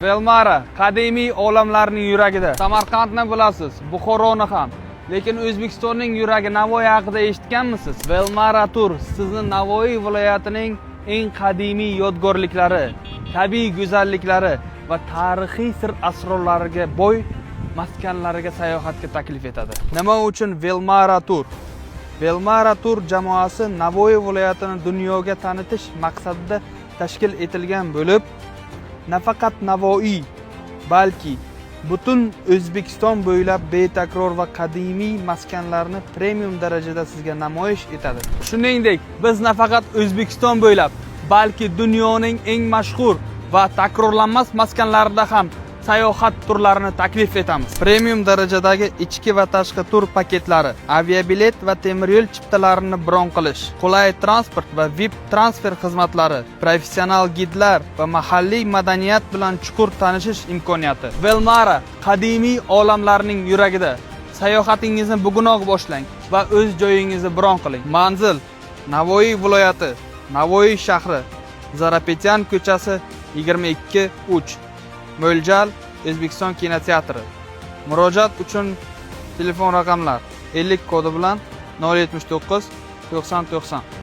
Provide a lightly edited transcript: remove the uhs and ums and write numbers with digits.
Velmara qadimiy olamlarning yuragida. Samarqandni bilasiz, Buxoroni ham. Lekin O'zbekistonning yuragi Navoiy haqida eshitganmisiz? Velmara Tour sizni Navoiy viloyatining eng qadimiy yodgorliklari, tabiiy go'zalliklari va tarixiy sir asrorlariga boy maskanlariga sayohatga taklif etadi. Nima uchun Velmara Tour? Velmara Tour jamoasi Navoiy viloyatini dunyoga tanitish maqsadida tashkil etilgan bo'lib, nafaqat Navoiy, balki butun O'zbekiston bo'ylab betakror va qadimiy maskanlarni premium darajada sizga namoyish etadi. Shuningdek, biz nafaqat O'zbekiston bo'ylab, balki dunyoning eng mashhur va takrorlanmas maskanlarida ham sayohat turlarini taklif etamiz. Premium darajadagi ichki va tashqi tur paketlari, aviabilet va temir yo'l chiptalarini bron qilish, qulay transport va VIP transfer xizmatlari, professional gidlar va mahalliy madaniyat bilan chuqur tanishish imkoniyati. Velmara qadimiy olamlarning yuragida. Sayohatingizni bugunoq boshlang va o'z joyingizni bron qiling. Manzil: Navoiy viloyati, Navoiy shahri, Zarapetyan ko'chasi 22/3. Mo'ljal: O'zbekiston kinoteatri. Murojaat uchun telefon raqamlar: 50 kodi bilan 079 90 90.